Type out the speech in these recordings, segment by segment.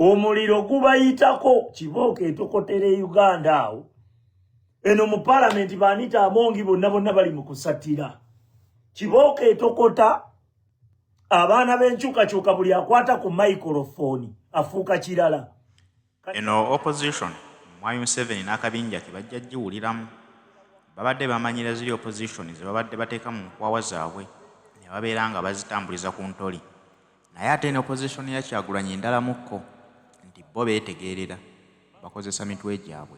Omuliro gubayitako kibooko etokotera e Uganda awo. Eno mu palamenti ba Anita Amongi bonna bonna bali mu kusattira. Kibooko etokota abaana b'enkyukakyuka buli akwata ku microphone afuuka kirala. Eno opposition Mwami Museveni n'akabinja ke bajja giwuliramu. Babadde bamanyira ziri opposition ze babadde bateeka mu nkwawa zaabwe ne babeera nga bazitambuliza ku ntoli. Naye ate eno opposition ya Kyagulanyi ndalamukko nti bo beetegeerera, bakozesa mitwe gyabwe.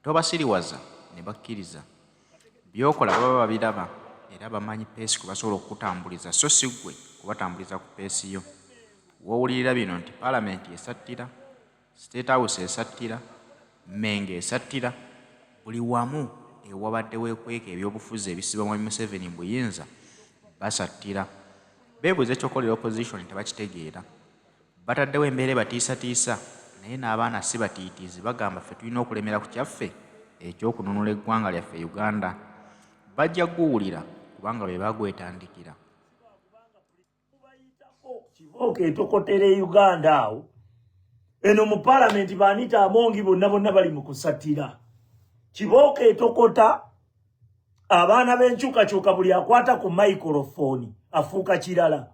Tobasiriwaza ne bakkiriza. By'okola baba babiraba era bamanyi peesi kwe basobola okukutambuliza sso si ggwe kubatambuliza ku peesi yo. W'owulirira bino nti Palamenti esattira, State House esattira, Mmengo esattira, buli wamu ewabadde weekweka ebyobufuzi ebisiba Mwami Museveni mu buyinza basattira. Beebuuza eky'okukolera Opozisoni tebakitegeera. Bataddewo embeera ebatiisatiisa naye n'abaana si batiitiizi bagamba ffe tulina okulemera ku kyaffe eky'okununula eggwanga lyaffe Uganda. Bajja kuguwulira kubanga be baagwetandikira. Kibooko etokotera e Uganda awo. Eno mu palamenti ba Anita Amongi bonna bonna bali mu kusattira. Kibooko etokota abaana b'enkyukakyuka buli akwata ku microphone afuuka kirala.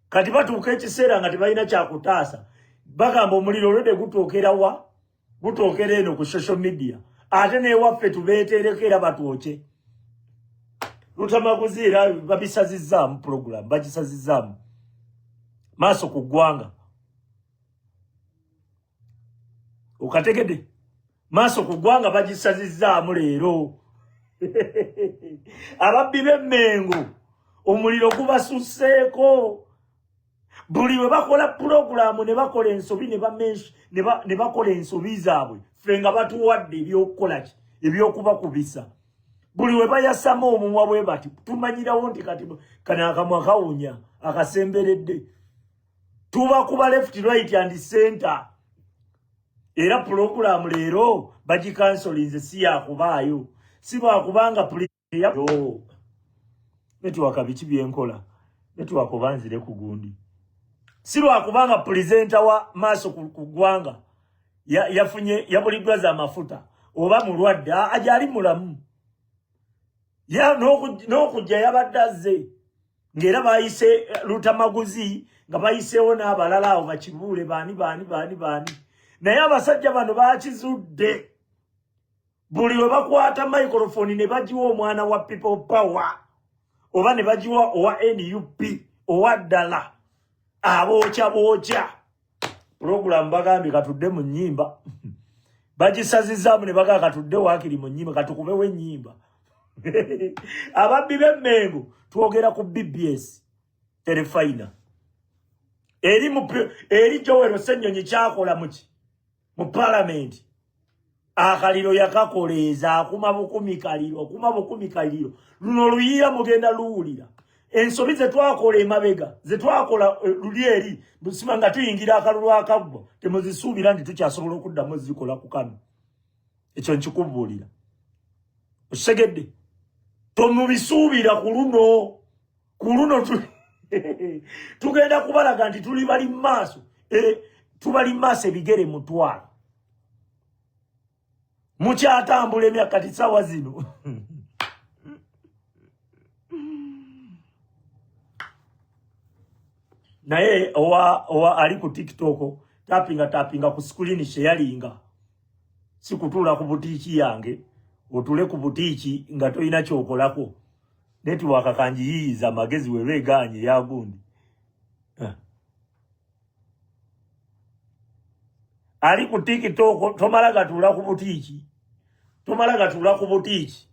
Kati batuuka ekiseera nga tebalina kyakutaasa. Bagamba omuliro olwedde gutuukera wa? Gutuukera eno ku social media. Ate n'ewaffe tubeeteereko era batwokye. Lutamaguzi era babisazizzaamu program bagisazizzaamu maaso ku ggwanga. Okategedde? Maaso ku ggwanga bagisazizzaamu leero. Ababbi b'Emmengo omuliro gubasusseeko. Buli lwe bakola pulogulaamu ne bakola ensobi ne bakola ensobi zaabwe, ffe nga batuwadde ebyokukola ki, ebyokubakubisa. Buli lwe bayasama omumwa bwe bati tumanyirawo nti kati kano akamwa kawunya akasemberedde. Tubakuba left, right and center. Era pulogulaamu leero bagikansolinze si yakubaayo, si lwakubanga netiwaka biki byenkola netiwaka oba nzire ku gundi, si lwakubanga pulezidenta wa maaso ku ggwanga yafunye yabuliddwa za mafuta oba mulwadde, agyali mulamu n'okujja yabadde azze ng'era bayise Lutamaguzi nga bayiseewo n'abalala awo bakibuule baani baani baani baani, naye abasajja bano bakizudde buli lwe bakwata microphone ne bagiwa omwana wa People Power oba ne bagiwa owa NUP owa ddala abookya bookya. Pulogulaamu bagambye katudde mu nnyimba, bagisazizaamu ne bagamba katudde waakiri mu nnyimba, katukubewo ennyimba. Ababbi b'Emmengo twogera ku BBS terefayina eri mu eri Joel Ssenyonyi kyakola muki mu palamenti akaliro yakakoleeza akuma bukumi kaliro akuma bukumi kaliro. Luno oluyiira mugenda luwulira ensobi ze twakola emabega ze twakola luli eri busima nga tuyingira akalulu akaggwa, temuzisuubira nti tukyasobola okuddamu zikola ku kano. Ekyo nkikubuulira, okitegedde? Tomubisuubira ku luno, ku luno tugenda kubalaga nti tuli bali mu maaso, tubali mu maaso ebigere mutwalo. Mukyatambula emyaka kati sawa zino. Naye owa ali ku TikTok tapinga tapinga ku screen sharinga, si kutuula ku butiiki yange, otule ku butiiki nga tolina kyokolako. Netiwaaka kangiyiiyiza amagezi weba egaanye yagundi. Ali ku TikTok tomala gatuula ku butiiki, tomala gatuula ku butiiki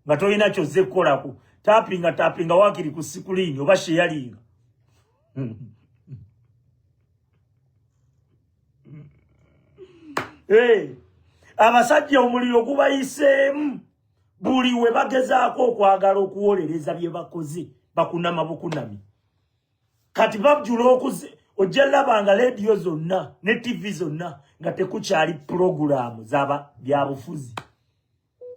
nga tolina kyozze kukolako. Tapinga tapinga waakiri ku screen oba sharinga. Hey, abasajja omuliro gubayiseemu buli we bagezaako okwagala okuwolereza bye bakoze, bakunama bukunami. Kati bajjula okuze ojja laba nga leediyo zonna ne TV zonna nga tekukyali pulogulaamu zaba byabufuzi,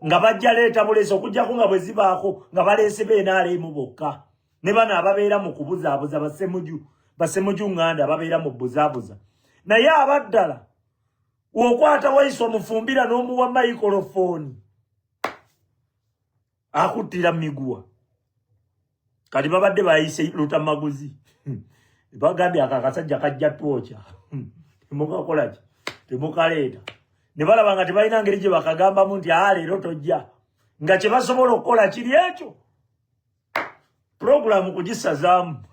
nga bajja leeta buleesi okuggyako nga bwe zibaako nga baleese b'NRM bokka ne bano ababeera mu kubuzaabuza basemuju, basemuju ŋŋanda ababeera mu buzaabuza. Naye abaddala wokwata Waiswa Mufumbira n'omuwa microphone akuttira miguwa. Kati babadde bayise Lutamaguzi, bagambye ako akasajja kajja twokya, temukakola ki, temukaleeta. Ne balaba nga tebalina ngeri gye bakagambamu nti aa leero tojja, nga kye basobola okukola kiri ekyo puroguramu kugisazaamu.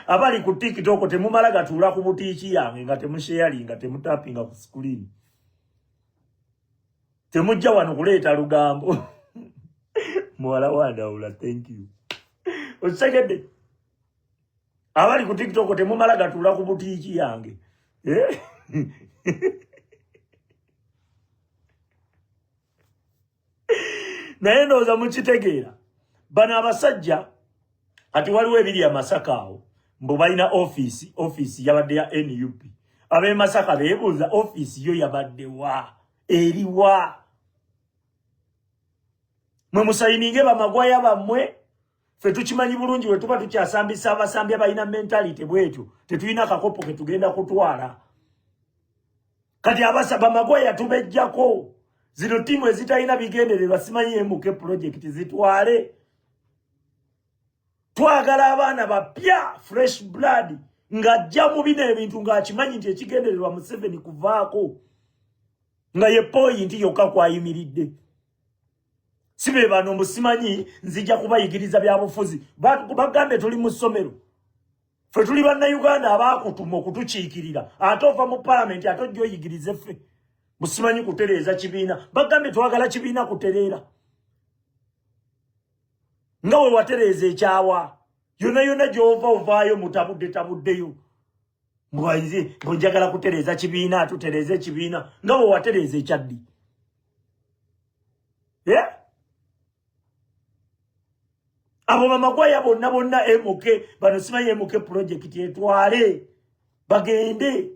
Abali ku TikTok temumala gatuula ku butiiki yange nga temusheyalinga, temutapinga ku screen, temujja wano kuleeta lugambo. Muwala wa Ndawula, thank you. Okitegedde? Abali ku TikTok temumala gatuula ku butiiki yange. Eh? Naye ndowooza mukitegeera bano abasajja. Kati waliwo ebiri Amasaka awo, mbu balina ofiisi, ofiisi yabadde ya NUP. Ab'e Masaka beebuuza ofiisi yo yabadde wa, eriwa? Mwe musayininge bamagwaya bammwe. Ffe tukimanyi bulungi, bwe tuba tukyasambisa abasambi abalina mentality bwetyo, tetulina kakopo ke tugenda kutwala. Kati abasa bamagwaya tubejjako zino ttiimu ezitalina bigendererwa, simanyi MK project zitwale. Twagala abaana bapya, fresh blood, ng'ajja mu bino ebintu ng'akimanyi nti ekigendererwa Museveni kuvaako, nga ye point yokka kwayimiridde. Si be bano mbu simanyi nzija kubayigiriza byabufuzi. Bagambe tuli mu ssomero, ffe tuli bannayuganda abaakutuma okutukiikirira, ate ova mu palamenti ate ojja oyigirize ffe musimanyi kutereeza kibiina. Bagambye twagala kibiina kutereera nga we watereeza ekyawa yonna yonna gy'ova ovaayo mutabudde tabuddeyo mbwaze njagala kutereeza kibiina, tutereeze ekibiina nga we watereeza ekyaddi. Yeah? Abo bamagwaya bonna bonna MK bano simanyi MK project etwale, bagende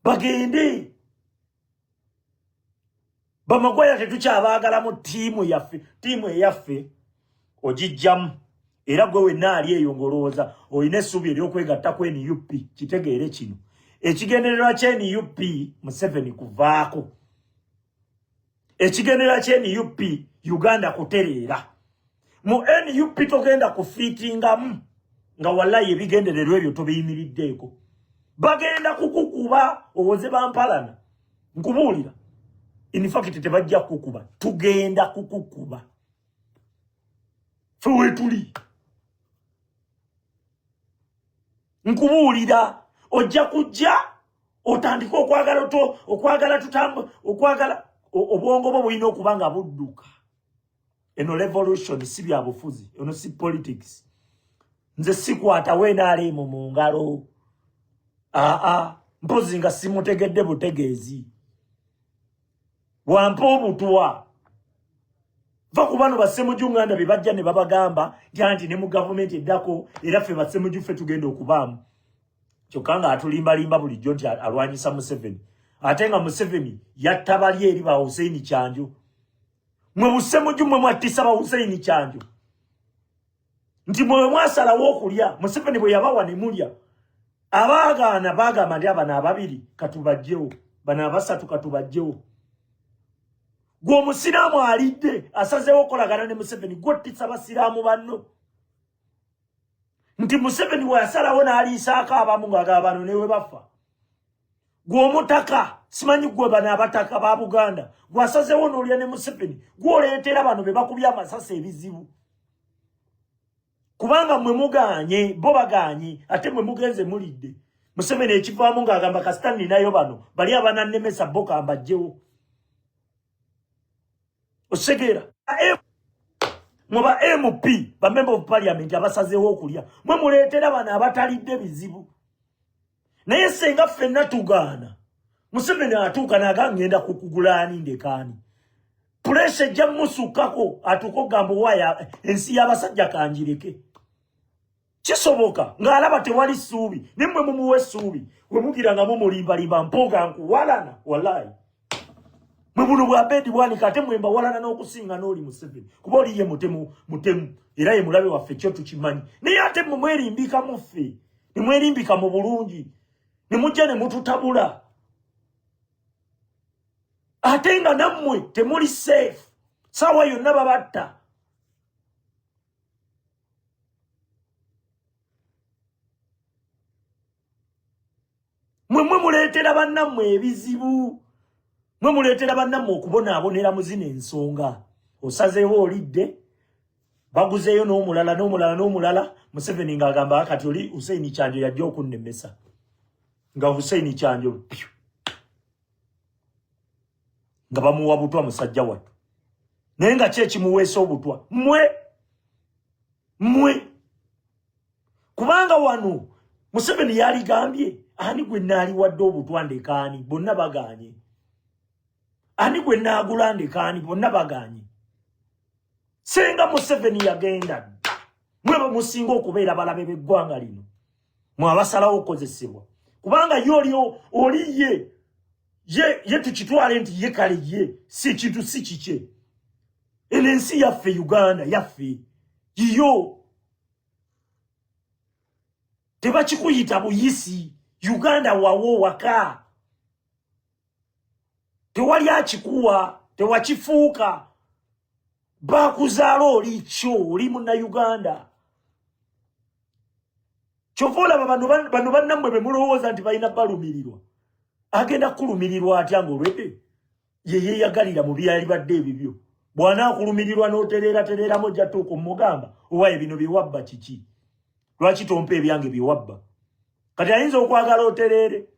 bagende. Bamagwaya tetukyabaagala mu ttiimu yaffe. Ttiimu eyaffe ogijjamu, era gwe wenna ali eyo ng'olowooza olina essuubi ery'okwegatta ku NUP, kitegeere kino: ekigendererwa kya NUP Museveni kuvaako, ekigendererwa kya NUP Uganda kutereera. Mu NUP togenda kufiitingamu nga wallayi ebigendererwa ebyo tobiyimiriddeeko. Bagenda kukukuba owoze bampalana. Nkubuulira, in fact tebajja kukukuba, tugenda kukukuba fe wetuli. Nkubuulira, ojja kujja otandike okwagala okwagala tutambu okwagala obwongo bwo bulina okuba nga budduka. Eno revolution si bya bufuzi, eno si politics. Nze sikwatawo NRM mu ngalo, aa mpozi nga simutegedde butegeezi. Wampa obutwa, va ku bano basemuju nganda be bajja ne babagamba nti anti ne mu gavumenti eddako era ffe basemuju ffe tugenda okubaamu, kyokka nga atulimbalimba bulijjo nti alwanyisa Museveni, ate nga Museveni yatta bali eri ba Hussein Kyanjo. Mwe busemuju mwe mwattisa ba Hussein Kyanjo, nti mwe mwasalawo okulya Museveni bwe yabawa ne mulya. Abaagaana bagamba nti abano ababiri katubajjewo, bano abasatu katubajjewo. Gwe omusiraamu alidde asazeewo okukolagana ne Museveni, gwottisa basiraamu banno, nti Museveni bwe yasalawo n'aliisaako abamu ng'agaba bano newe bafa. Gwe omutaka simanyi gwe bano abataka ba Buganda, gwasazeewo n'olya ne Museveni, gwoleetera bano be bakubye amasasi ebizibu, kubanga mwe mugaanye, bo bagaanye, ate mwe mugenze mulidde. Museveni ekivaamu ng'agamba kasita ninayo bano bali abanannemesa bo kambajjewo. Ositegeera? Mwe ba MP, ba member of parliament abasazeewo okulya, mwe muleetera bano abatalidde bizibu. Naye senga ffenna tugaana, Museveni atuuka naga ngenda kukugulaani ndekaani, puresha ejja musukkako atuuka okugamba owaya ensi y'abasajja kanjireke. Kisoboka ng'alaba tewali ssuubi, naye mmwe mumuwa essuubi we mugira nga mumulimbalimba. Mpuuga nkuwalana wallahi, mwe buno bwa Bedi Bwanika, ate mwe mbawalana n'okusinga n'oli Museveni, kuba oli ye mutemu mutemu era ye mulabe waffe, kyo tukimanyi. Naye ate mmwe mwerimbika muffe. Ne mwerimbika mu bulungi ne mujja ne mututabula, ate nga nammwe temuli safe, saawa yonna babatta. Mwe mwe muleetera bannammwe ebizibu, mwe muleetera bannammwe okubonaabonera mu zino ensonga. Osazeewo olidde, baguzeeyo n'omulala n'omulala n'omulala. Museveni ng'agamba kati oli Hussein Kyanjo yajja okunnemesa, nga Hussein Kyanjo pyu nga bamuwa butwa musajja wattu. Naye nga ki ekimuweesa obutwa? Mwe mwe, kubanga wano Museveni yaligambye ani gwe naaliwadde obutwa ndekaani, bonna bagaanye. Ani gwe naagula ndekaani, bonna bagaanye. Senga Museveni yagenda dda, mwe bamusinga okubeera balabe b'eggwanga lino, mwe abasalawo okukozesebwa, kubanga ye oli oli ye ye ye tukitwale nti ye kale ye si kintu si kikye. Eno ensi yaffe Uganda yaffe yiyo, tebakikuyita buyisi. Uganda wawo waka, tewali akikuwa, tewakifuuka, bakuzaala oli kyo, oli munnauganda. Kyova olaba bano bannammwe be mulowooza nti balina balumirirwa, agenda kukulumirirwa atya ng'olwedde ye yeeyagalira mu byalibadde ebibyo? Bw'anaakulumirirwa n'otereeratereeramu, ojja tuuka omugamba, owaye bino bye wabba kiki? Lwaki tompa ebyange bye wabba? Kati ayinza okwagala otereere,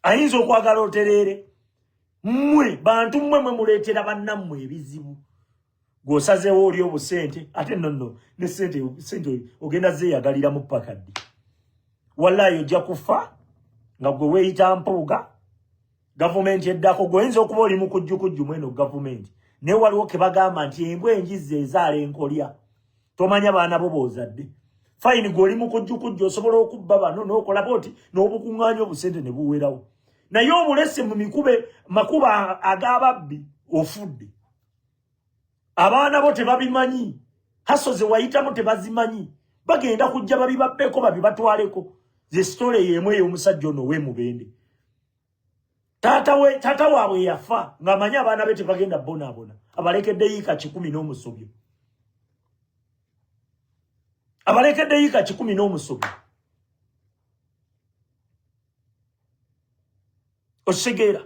Ayinza okwagala otereere. Mmwe bantu mmwe mwe muleetera bannammwe ebizibu. Gw'osazeewo oli obusente, ate nno nno ne sente sente ogenda zeeyagaliramu paka ddi? Wallayi ojja kufa nga gwe weeyita Mpuuga. Gavumenti eddako gwe oyinza okuba oli mukujjukujju mweno gavumenti, naye waliwo ke bagamba nti embwa enjizzi ezaala enkolya. Tomanya baana bo b'ozadde. Fine, gwe oli mukujjukujju, osobola okubba bano n'okola bwoti n'obukuŋŋaanya obusente ne buwerawo, naye obulese mu mikube makuba ag'ababbi, ofudde. Abaana bo tebabimanyi, haso ze wayitamu tebazimanyi, bagenda kujja babibabbeko babibatwaleko. Ze sitole y'emu ey'omusajja ono ow'emubende, taata we, taata waabwe yafa ng'amanyi abaana be tebagenda bonaabona, abalekedde yiika 100 n'omusobyo, abalekedde yiika 100 n'omusobyo. Okitegeera?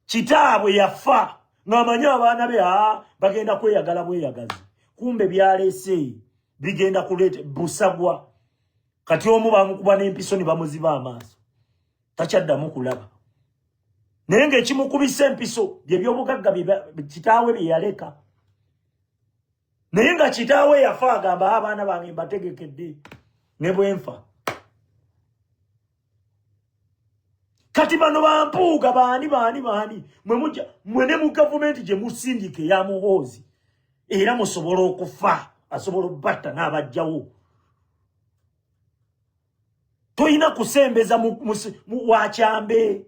Kitaabwe yafa ng'amanyi abaana be aa bagenda kweyagala bweyagazi, kumbe byaleese bigenda kuleeta busagwa. Kati omu bamukuba n'empiso ne bamuziba amaaso, takyaddamu kulaba, naye ng'ekimukubisa empiso bye byobugagga kitaawe bye yaleka. Naye nga kitaawe yafa agamba, abaana bange mbategekedde ne bwenfa. Kati bano bampuuga baani baani baani, mwe mujja mwe ne mu gavumenti gye musindika eya Muhoozi, era musobola okufa, asobola obbatta n'abajjawo. Toyina kusembeza wakyambe,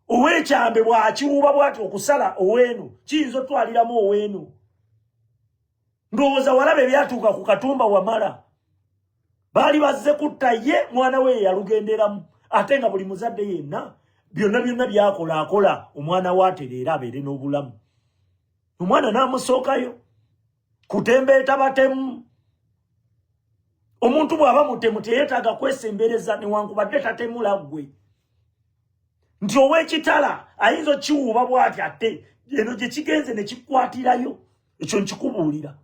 ow'ekyambe bw'akiwuba bw'ati okusala oweeno kiyinza otwaliramu oweeno. Ndowooza walaba ebyatuuka ku Katumba Wamala, baali bazze kutta ye mwana we yalugenderamu, ate nga buli muzadde yenna byonna byonna byakola akola omwana we atereera abeere n'obulamu. Omwana n'amusookayo kutembeeta batemu. Omuntu bw'aba mutemu teyeetaaga kwesembereza newankubadde tatemula ggwe, nti ow'ekitala ayinza okiwuuba bw'ati ate eno gye kigenze ne kikwatirayo. Ekyo nkikubuulira,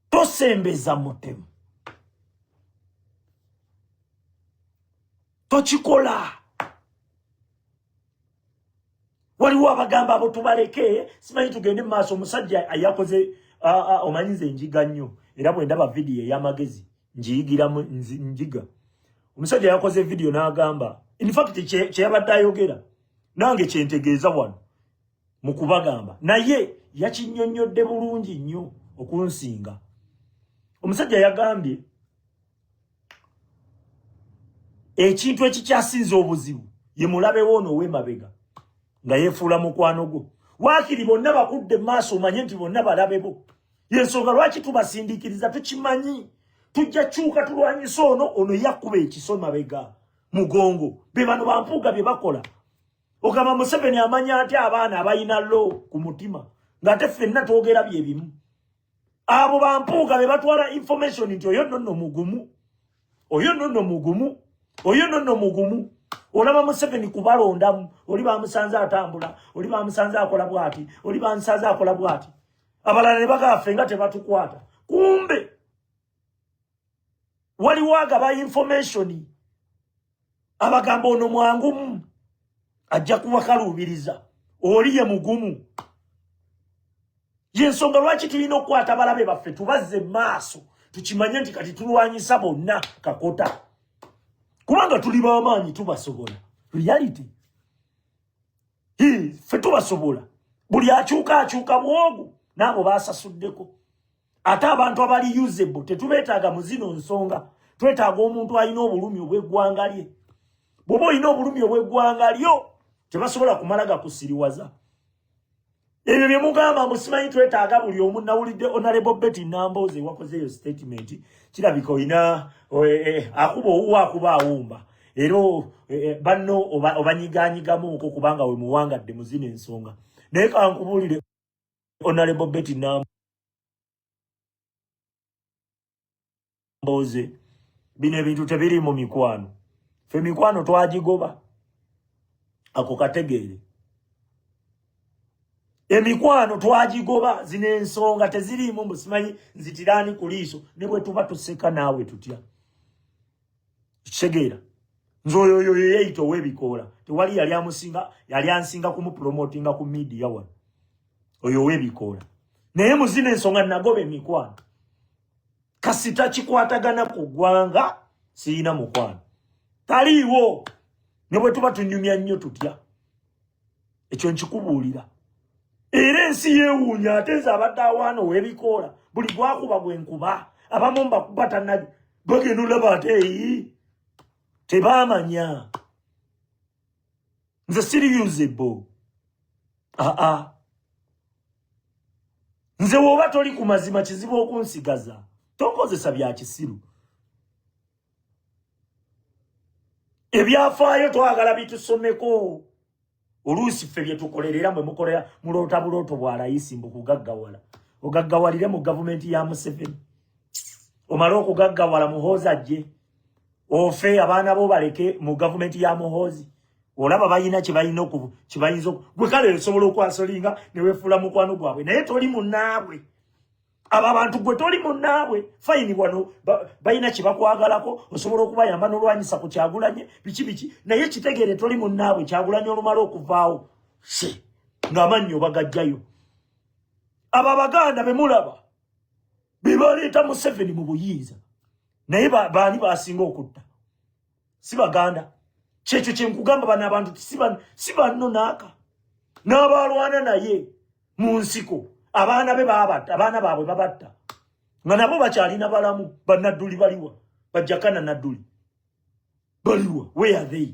tosembeza mutemu, tokikola. Waliwo abagamba abo tubaleke, simanyi tugende mu maaso. Omusajja yakoze, omanyi nze njiga nnyo, era bwe ndaba vidiyo ey'amagezi njiyigiramu, njiga. Omusajja yakoze vidiyo n'agamba, in fact kye yabadde ayogera nange kyentegeeza wano mu kubagamba, naye yakinnyonnyodde bulungi nnyo okunsinga. Omusajja yagambye ekintu ekikyasinze obuzibu ye mulabe wo ono ow'emabega nga yeefuula mukwano gwo. Waakiri bonna bakudde mu maaso omanye nti bonna balabe bo. Yensonga lwaki tubasindiikiriza, tukimanyi tujja kyuka tulwanyisa ono. Ono yakuba ekiso mabega mugongo. Be bano bampuuga bye bakola. Ogamba Museveni amanya atya abaana abalina lo ku mutima, ng'ate ffenna twogera bye bimu? Abo bampuuga be batwala information nti oyo nonno mugumu, oyo nonno mugumu, oyo nonno mugumu. Olaba Museveni kubalondamu, oli bamusanze atambula, oli bamusanze akola bwati, oli bamusanze akola bwati, abalala ne bagaffe nga tebatukwata. Kumbe waliwo agaba information, abagamba ono mwangumu, ajja kuwakaluubiriza, oli ye mugumu. Yensonga lwaki tulina okukwata abalabe baffe tubazze maaso, tukimanye nti kati tulwanyisa bonna kakota, kubanga tuli b'amaanyi, tubasobola. Reality, ffe tubasobola. Buli akyuka akyuka bwogu n'abo basasuddeko. Ate abantu abali usable tetubeetaaga mu zino nsonga. Twetaaga omuntu alina obulumi obw'eggwanga lye. Bw'oba olina obulumi obw'eggwanga lyo, tebasobola kumala gakusiriwaza. Ebyo bye mugamba musimanyi, twetaaga buli omu. Nawulidde Honorable Betty Nambooze wakozeeyo statement, kirabika olina akuba owuwa, akuba awumba, era banno obanyiganyigamuuko kubanga we muwangadde mu zino ensonga. Naye kankubuulire, Honorable Betty Nambooze, bino ebintu tebiri mu mikwano. Fe mikwano twagigoba, ako kategeere. Emikwano twagigoba. Zino ensonga teziriimu mbusimanyi nzitiraani ku liiso, ne bwe tuba tuseka naawe tutya. Kitegeera, nze oyo oyo yeyeyita ow'ebikoola, tewali yali amusinga, yali ansinga kumupromotinga ku media wano, oyo ow'ebikoola. Naye mu zino ensonga nagoba emikwano. Kasita kikwatagana ku ggwanga, siyina mukwano, taliiwo, ne bwe tuba tunyumya nnyo tutya. Ekyo nkikubuulira. Era ensi yeewuunya, ate nze abadde awaana ow'ebikoola, buli gwakuba gwe nkuba, abamu mbakuba tannabi, bagenda olaba ate eyi tebaamanya nze siri usable. Aa, nze woba toli ku mazima, kizibu okunsigaza. Tokozesa bya kisiru. Ebyafaayo twagala bitusomeko. Oluusi ffe bye tukolera, era mwe mukolera, muloota bulooto bwa layisi, mbu kugaggawala. Ogaggawalire mu gavumenti ya Museveni, omale okugaggawala, Muhoozi ajje, ofe, abaana bo baleke mu gavumenti ya Muhoozi. Olaba balina kyebalina, kyebayinza. Gwe kale osobola okwasolinga newefuula mukwano gwabwe, naye toli munaabwe. Abo abantu gwe toli munnaabwe. Fine, wano balina kyebakwagalako, osobola okubayamba n'olwanyisa ku Kyagulanye, biki biki, naye kitegeere toli munnaabwe. Kyagulanye olumala okuvaawo, se ng'amannyo bagajjayo. Abo Abaganda bemulaba bebaleeta Museveni mu buyinza, naye baani basinga okutta? Si Baganda? Kyekyo kyenkugamba, bano abantu si banno naaka n'abalwana naye mu nsiko. Abaana be babatta, abaana baabwe babatta nga nabo bakyalina balamu. Bannadduli baliwa? Bajjakana Nadduli baliwa? Where are they?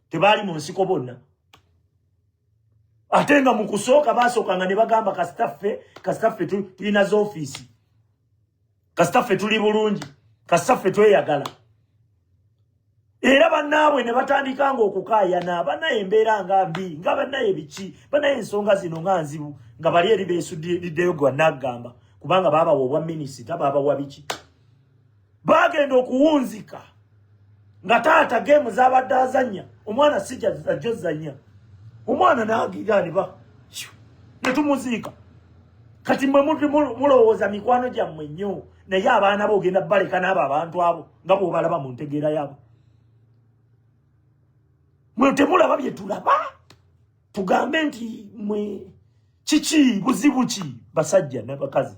Tebaali mu nsiko bonna? Ate nga mu kusooka basookanga ne bagamba, kasitaffe, kasitaffe tulina z'ofiisi, kasitaffe tuli bulungi, kasitaffe tweyagala. Era bannaabwe ne batandika nga okukaayana, bannaye embeera nga mbi, nga bannaye biki, bannaye ensonga zino nga nzibu, nga bali eri beesudiddeyo gwa naggamba, kubanga baabawa obwa minisita, baabawa biki. Bagenda okuwunzika nga taata game zabadde azannya, omwana sijajjo zanya, omwana nagira niba netumuziika. Kati mwe mulowooza mikwano gyammwe nnyo, naye abaana bo ogenda baleka n'abo abantu abo nga bw'obalaba mu ntegeera yaabo. Mwe temulaba bye tulaba. Tugambe nti mwe kiki? Buzibu ki, basajja n'abakazi?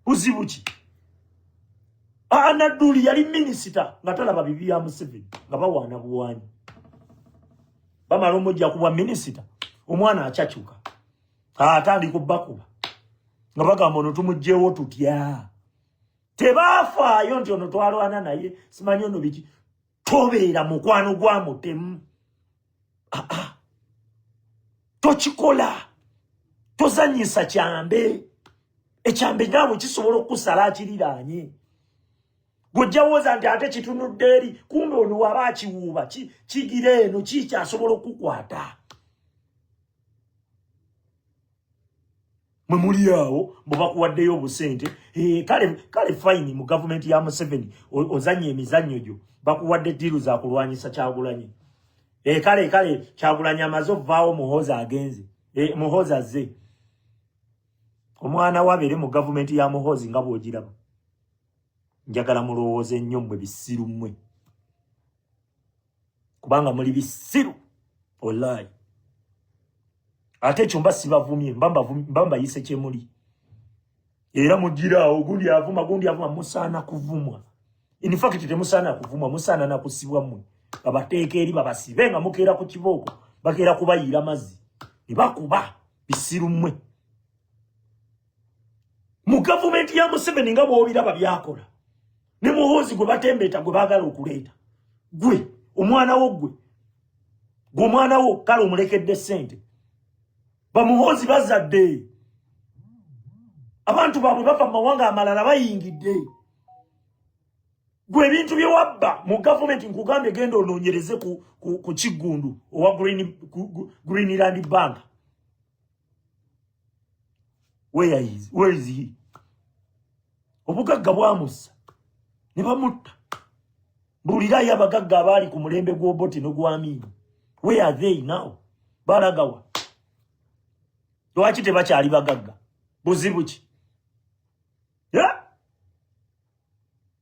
Buzibu ki? Nadduli yali minisita nga talaba bibi ya Museveni, nga bawaana buwanyi. Bamala omujja kubwa minisita, omwana acacuka, atandika obbakuba, nga bagamba ono tumugjewo tutya? Tebaafaayo nti ono twalwana naye, simanyi ono biki. Tobeera mukwano gwa mutemu. Aa, tokikola, tozanyisa kyambe. Ekyambe naawe kisobola okukusala akiriraanye. Gw'ojja wooza nti ate kitunudde eri, kumbe ono waba akiwuuba kigira eno kikyasobola okukukwata. Mwe muli awo mbu bakuwaddeyo obusente. Eh, kale kale fine, mu gavumenti ya Museveni ozannya emizannyo gyo, bakuwadde ddiiru za kulwanyisa Kyagulanyi. Eh, kale kale Kyagulanyi amaze ovaawo, Muhoozi agenze. Eh, Muhoozi azze. Omwana we abeere mu gavumenti ya Muhoozi nga bw'ogiraba. Njagala mulowooze nnyo mmwe bisiru mmwe, kubanga muli bisiru wallahi. Ate ekyo mba sibavumye, mba mbayise kyemuli. Era mugiraawo gundi avuma, gundi avuma, musaana kuvumwa. In fact temusaana kuvumwa, musaana na kusibwa mmwe. Babateeka eri babasibe nga mukeera ku kibooko, bakeera kubayiira mazzi ne bakuba. Bisiru mmwe. Mu gavumenti ya Museveni nga bw'obiraba byakola ne Muhoozi gwe batembeeta, gwe baagala okuleeta, gwe omwana wo, gwe gwe omwana wo kale omulekedde ssente. Bamuhoozi bazadde abantu baabwe bava mu mawanga amalala bayingidde. Gwe ebintu bye wabba mu gavumenti, nkugambye genda onoonyereze ku Kiggundu owa Greenland Bank. Where is he? Obugagga bwamussa ne bamutta. Mbuulirayo abagagga abaali ku mulembe gw'Obote n'ogw'Amiini, where are they now? Balagawa? Lwaki tebakyali bagagga? Buzibu ki?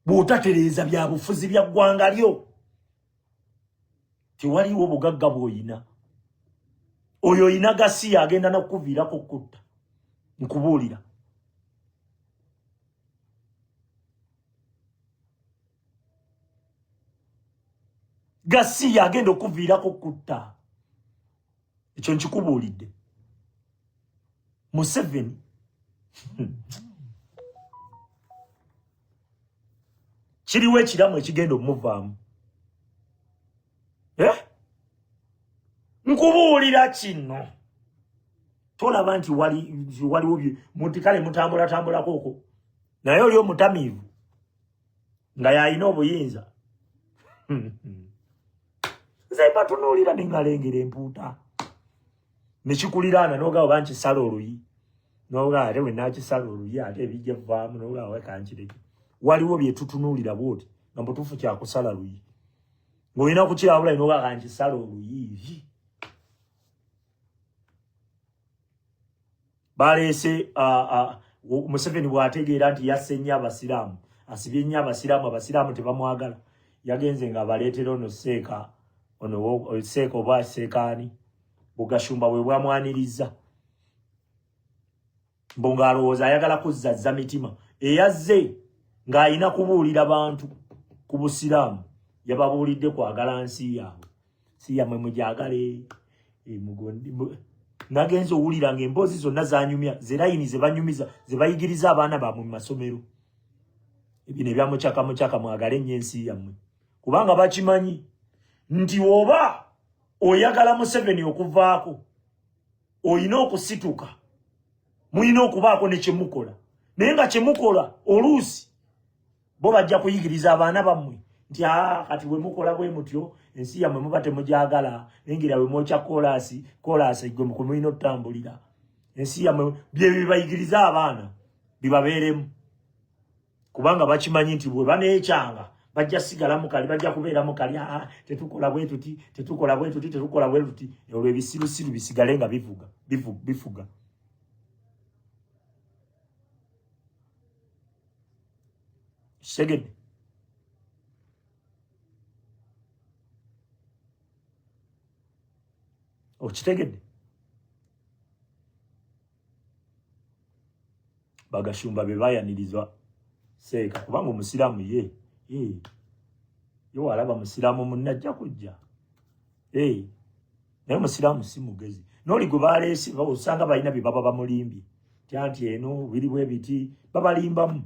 Bw'otatereeza bya bufuzi bya ggwanga lyo, tewaliwo bugagga bw'oyina. Oyo oyina gasiya agenda nakukuviirako kutta, nkubuulira. Gasiya agenda okuviirako kutta, ekyo nkikubuulidde. Museveni kiriwo ekiramu ekigenda omuvaamu, eh? Nkubuulira kino, tolaba nti waliwo muti kale mutambulatambulako okwo, naye oli omutamiivu nga yalina obuyinza. Nze mbatunuulira nengalengera empuuta nekikuliraana, nogaba oba nkisala oluyi, noga ate wenakisala oluyi ate ebijja vaamu, noga wekankireke. Waliwo byetutunuulira bwoti nga mutuufu kyakusala luyi, ng'olina kukirabula, noga kankisala oluyi. Baleese Museveni bw'ategeera nti yasse nnyo abasiraamu, asibye nnyo abasiraamu, abasiraamu tebamwagala, yagenze nga abaleetera ono seeka, ono seeka oba seekaani Bugashumba bwe bwamwaniriza, mbu ng'alowooza ayagala kuzzazza mitima. Eyazze ng'alina kubuulira bantu ku busiraamu, yababuulidde kwagala nsi yaabwe. Si yammwe, mugyagale. Eh, nagenza owulira nga emboozi zonna zanyumya zerayini zebanyumiza zebayigiriza abaana baabwe mu masomero, ebino ebya mucaka mucaka, mwagale nnyo ensi yammwe, kubanga bakimanyi nti oba oyagala Museveni okuvaako olina okusituka, mulina okubaako ne kyemukola, naye nga kyemukola oluusi bo bajja kuyigiriza abaana bammwe nti aa kati bwe mukola bwe mutyo ensi yammwe muba temugyagala, nengira bwe mwokya koolaasi koolaasi gwe mukwe mulina okutambulira ensi yammwe. Bye bibayigiriza abaana bibabeeremu, kubanga bakimanyi nti bwe baneekyanga bajja sigala mukali, bajja kubeera mukali. Aa tetukola bwe tuti, tetukola bwe tuti, tetukola bwe tuti, olwo ebisirusiru bisigale nga bivuga bifuga. Kitegedde? Okitegedde? Bagashumba be bayanirizwa seeka, kubanga omusiraamu ye ye walaba musiraamu munne ajja kujja, naye omusiraamu si mugezi. N'oli gwe baleese osanga balina bye baba bamulimbye tya nti eno biri bwe biti, babalimbamu,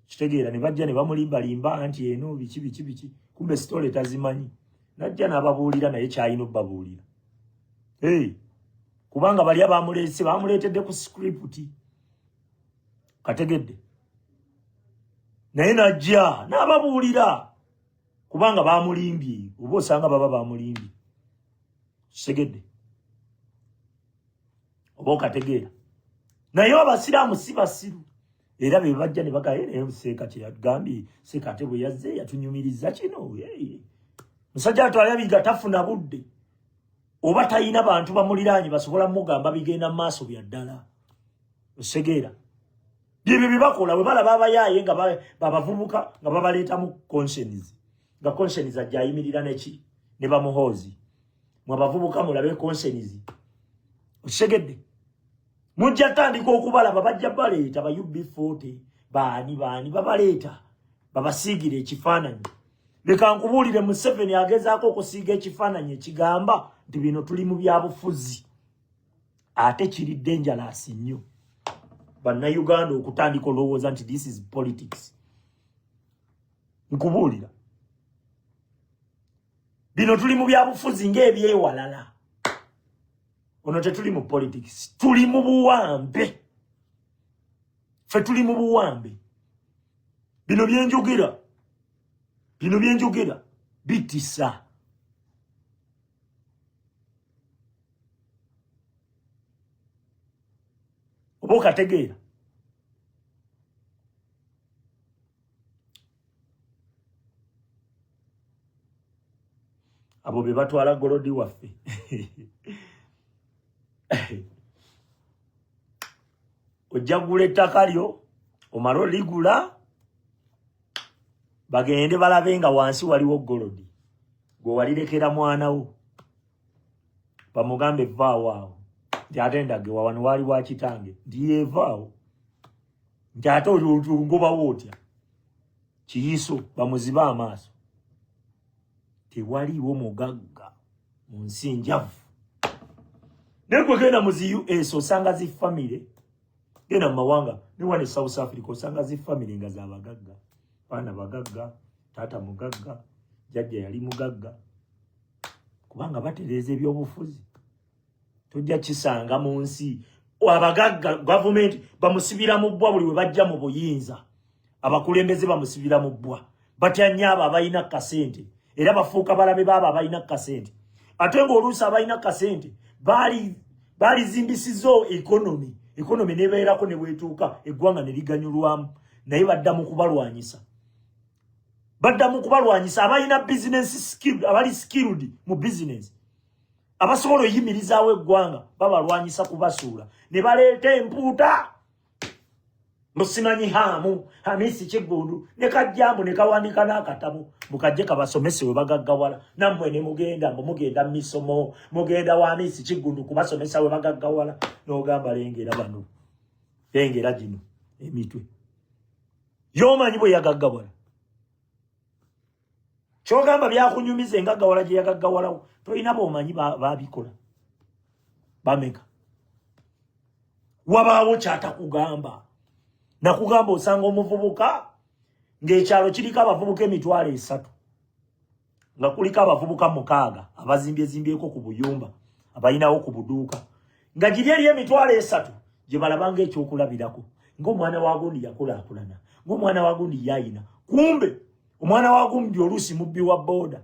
kitegeera, ne bajja ne bamulimbalimba nti eno biki biki biki, kumbe sitole tazimanyi. Najja n'ababuulira naye kyalina obbabuulira, kubanga bali abamuleese bamuleetedde ku script. Kategedde naye najja n'ababuulira kubanga bamulimbye, oba osanga baba bamulimbye. Kitegedde oba okategeera? Naye abasiraamu si basiru, era be bajja ne bagamba, naye seeka kyeyagambye, seeka ate bwe yazze yatunyumiriza kino. Musajja atwalabiga tafuna budde oba talina bantu bamuliraanye basobola mugamba bigenda mu maaso bya ddala. Osegeera byebyo bye bakola bwe balaba abayaaye nga babavubuka nga babaleetamu conscience, nga conscience ajja ayimirira neki ne bamuhoozi. Mwe abavubuka mulabe conscience, okitegedde? Mujja tandika okubalaba, bajja baleeta ba UB40 baani baani, babaleeta babasiigira ekifaananyi. Leka nkubuulire, Museveni agezaako okusiiga ekifaananyi ekigamba nti bino tuli mu byabufuzi, ate kiri dangerous nnyo bannayuganda okutandika olowooza nti this is politics. Nkubuulira, bino tuli mu byabufuzi ng'ebyewalala. Ono tetuli mu politics, tuli mu buwambe. Ffe tuli mu buwambe. Bino byenjogera, bino byenjogera bitisa. Oba okategeera? Abo be batwala golodi waffe. Ojja kugula ettaka lyo, omale oligula, bagende balabe nga wansi waliwo golodi gwe walirekera mwana wo, bamugambe vaawo awo, nti ate ndage wawano waali wa kitange, nti yeevaawo, nti ate ngobawo otya kiyiso, bamuzibe amaaso. Tewaliiwo mugagga mu nsi njavu. Naye gwe genda mu zi US osanga zi famire, genda mu mawanga ne wano e South Africa osanga zi famire nga zabagagga, baana bagagga, taata mugagga, jjajja yali mugagga, kubanga batereeza ebyobufuzi. Tojja kisanga mu nsi abagagga. Gavumenti bamusibira mu bbwa buli we bajja mu buyinza, abakulembeze bamusibira mu bbwa. Batya nnyo abo abalina kasente, era bafuuka balabe baabo abalina kasente, ate ng'oluusi abalina kasente baalizimbisizza economy, economy nebeerako ne bwetuuka eggwanga ne liganyulwamu, naye badda mu kubalwanyisa, badda mu kubalwanyisa. Abalina business skill, abali skilled mu business, abasobola oyimirizaawo eggwanga, babalwanyisa kubasuula ne baleeta empuuta. Musimanyi haamu Hamisi Kiggundu ne kajjambu ne kawandiika n'akatabo mukajje kabasomese we bagaggawala, nammwe ne mugenda mbu mugenda mu misomo, mugenda wa Hamisi Kiggundu kubasomesa we bagaggawala. N'ogamba lengera bano, lengera gino emitwe, yomanyi bwe yagaggawala. Kyogamba byakunyumiza engaggawala gye yagaggawalawo, tolina b'omanyi babikola bameka. Wabaawo kyatakugamba. Nakugamba osanga omuvubuka ng'ekyalo kiriko abavubuka 300,000, nga kuliko abavubuka 6 abazimbye-zimbyeko ku buyumba, abalinawo ku buduuka, nga giri eri 300,000 gye balaba ng'ekyokulabirako, ng'omwana wa gundi yakulaakulana, ng'omwana wa gundi yayina. Kumbe omwana wa gundi oluusi mubbi wa booda,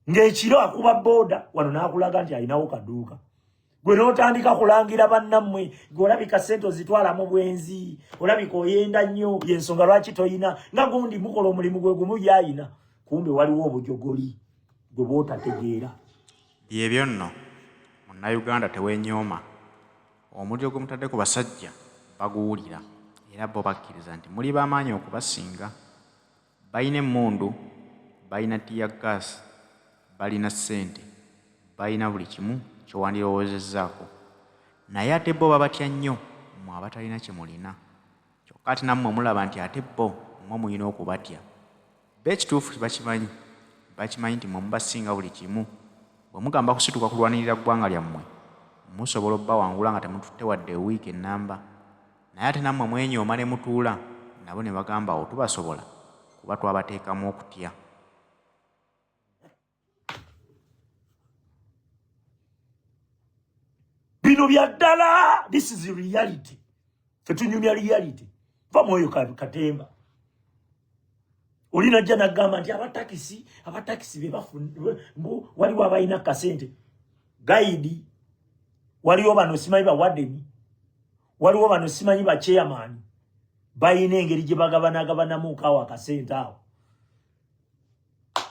ng'ekiro akuba booda wano n'akulaga nti alinawo kaduuka. Gwe n'otandika kulangira bannammwe, gwe olabika ssente ozitwala mu bwenzi, olabika oyenda nnyo, yensonga lwaki toyina nga gundi, mukola omulimu gwe gumu yayina. Kumbe waliwo obujogoli gwe bw'otategeera. Byebyo nno, Munnayuganda teweenyooma. Omuliro gwe mutadde ku basajja baguwulira era bo bakkiriza nti muli ba maanyi okubasinga. Balina emmundu, balina ttiyaggaasi, balina ssente, balina buli kimu ky'owandirowoozezzaako. Naye ate bo babatya nnyo mmwe abatalina kye mulina. Kyokka ate nammwe mulaba nti ate bo mmwe mulina okubatya. Bo ekituufu bakimanyi. Bakimanyi nti mmwe mubasinga buli kimu. Bwe mugamba kusituka kulwanirira ggwanga lyammwe, musobola obbawangula nga temututte wadde wiiki ennamba. Naye ate nammwe mwenyooma ne mutuula, nabo ne bagamba awo tubasobola kuba twabateekamu okutya. Bino bya ddala, this is reality. Fetunyumya reality. Va mwoyo katemba. Oli najja nagamba nti abatakisi, abatakisi be mbu waliwo abalina kasente. Guide, waliwo bano simanyi ba warden, waliwo bano simanyi ba chairman. Balina engeri gye bagabanagabanamu kaawo akasente awo.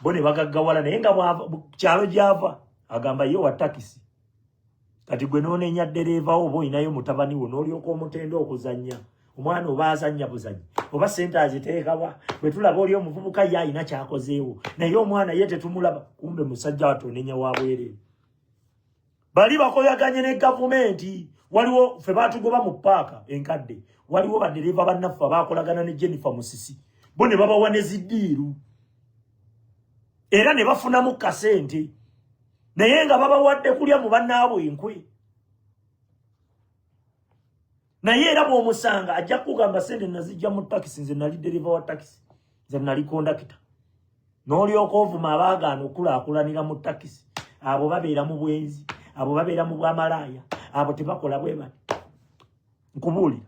Bo ne bagaggawala, naye nga kyalo gy'ava agamba ye wa takisi. Kati gwe n'onenya ddereeva wo oba olinayo mutabani wo n'olyoka omutenda okuzannya. Omwana oba azannya buzanyi, oba ssente aziteekawa, bwe tulaba oli omuvubuka ye alina ky'akozeewo, naye omwana ye tetumulaba. Kumbe musajja wattu onenya wa bwereere. Bali bakoyaganye ne gavumenti. Waliwo ffe baatugoba mu paaka enkadde, waliwo baddereeva bannaffe abaakolagana ne Jennifer Musisi, bo ne babawa ne ziddiiru era ne bafunamu kasente, naye nga babawadde kulya mu bannaabwe enkwe. Naye era bw'omusanga ajja kukugamba sente nazijja mu takisi, nze nali ddereeva wa takisi, nze nali kondakita. N'olyoka ovuma abaagaana okulaakulanira mu takisi, abo babeera mu bwenzi, abo babeera mu bwamalaaya, abo tebakola bwe bati. Nkubuulira.